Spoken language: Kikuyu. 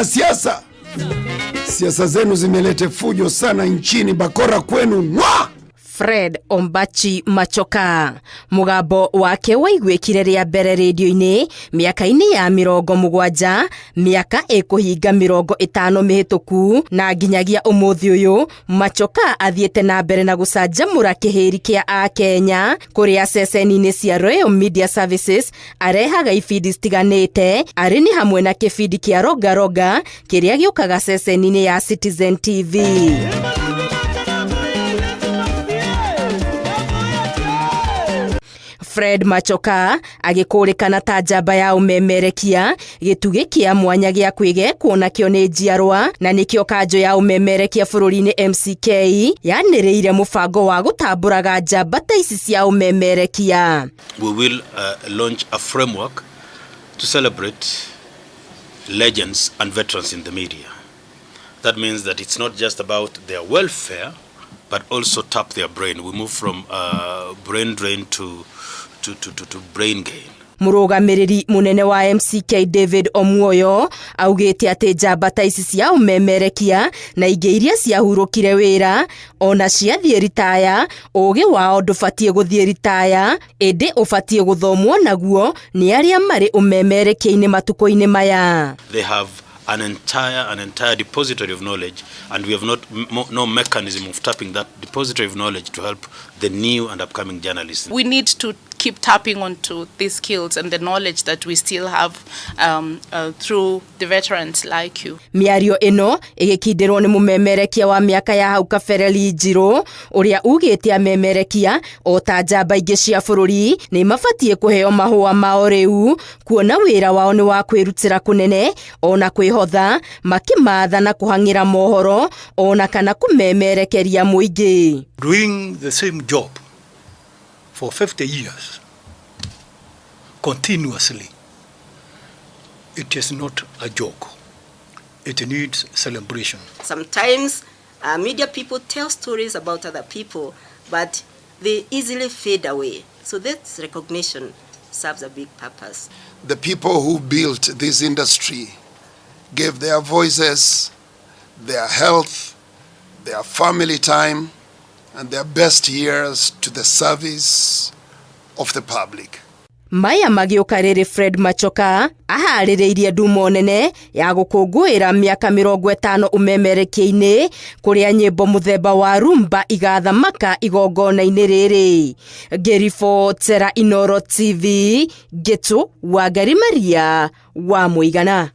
na siasa. Siasa zenu zimeleta fujo sana nchini, bakora kwenu mwa. Fred Ombachi Machoka mugambo wake waiguĩkire rĩa mbere rĩndio-inĩ mĩaka-inĩ ya 70, mĩaka ĩkũhinga 50 mĩhĩtũku, na nginyagia ũmũthĩ ũyũ Machoka athiĩte na mbere na gũcanjamũra kĩhĩri kĩa Akenya kũrĩa ceceni-inĩ cia Royal Media Services arehaga ibindi citiganĩte, arĩ nĩ hamwe na kĩbindi kĩa Roga Roga kĩrĩa gĩũkaga ceceni-inĩ ya Citizen TV. Fred Machoka agĩkũrĩkana ta njamba ya ũmemerekia, gĩtugĩ kĩa mwanya gĩa kwĩgekwo nakĩo nĩ njiarwa, na nĩkĩo kanjũ ya ũmemerekia bũrũri-inĩ MCK yanĩrĩire mũbango wa gũtambũraga njamba ta ici cia ũmemerekia. We will launch a framework to celebrate legends and veterans in the media. That means that it's not just about their welfare, but also tap their brain. We move from brain drain to brain gain. Mũrũgamĩrĩri mũnene wa MCK David Omwoyo augĩte atĩ njamba ta ici cia ũmemerekia na ingĩ iria ciahurũkire wĩra ona ciathiĩ ritaya, ũgĩ wao ndũbatiĩ gũthiĩ ritaya, ĩndĩ ũbatiĩ gũthomwo naguo nĩ arĩa marĩ ũmemerekia-inĩ matukũ-inĩ maya. They have an entire depository of knowledge, and we have not no mechanism of tapping that depository of knowledge to help the new and upcoming journalists. We need to keep tapping onto these skills and the knowledge that we still have through the veterans like you. Mĩario ĩno ĩgĩkindĩrwo nĩ mũmemerekia wa mĩaka ya hau kabere Lee Njirũ, ũrĩa ugĩte amemerekia o ta njamba ingĩ cia bũrũri nĩ mabatiĩ kũheo mahũa mao rĩu, kuona wĩra wao nĩ wa kwĩrutĩra kũnene ona kwĩhotha makĩmatha na kũhang'ĩra mohoro ona kana kũmemerekeria mũingĩ. Doing the same job for 50 years continuously, it is not a joke. It needs celebration. Sometimes media people tell stories about other people, but they easily fade away. So this recognition serves a big purpose. The people who built this industry gave their voices, their health, their family time, and their best years to the service of the public. Maya magĩũka rĩrĩ Fred Machoka aharĩrĩirie ndumo nene ya gũkũngũĩra mĩaka 50 ũmemerekia-inĩ, kũrĩa nyĩmbo mũthemba wa rumba igathamaka igongona-inĩ rĩrĩ. Ngĩribotera Inoro TV, Ngĩtũ Wangari Maria wa Mũigana.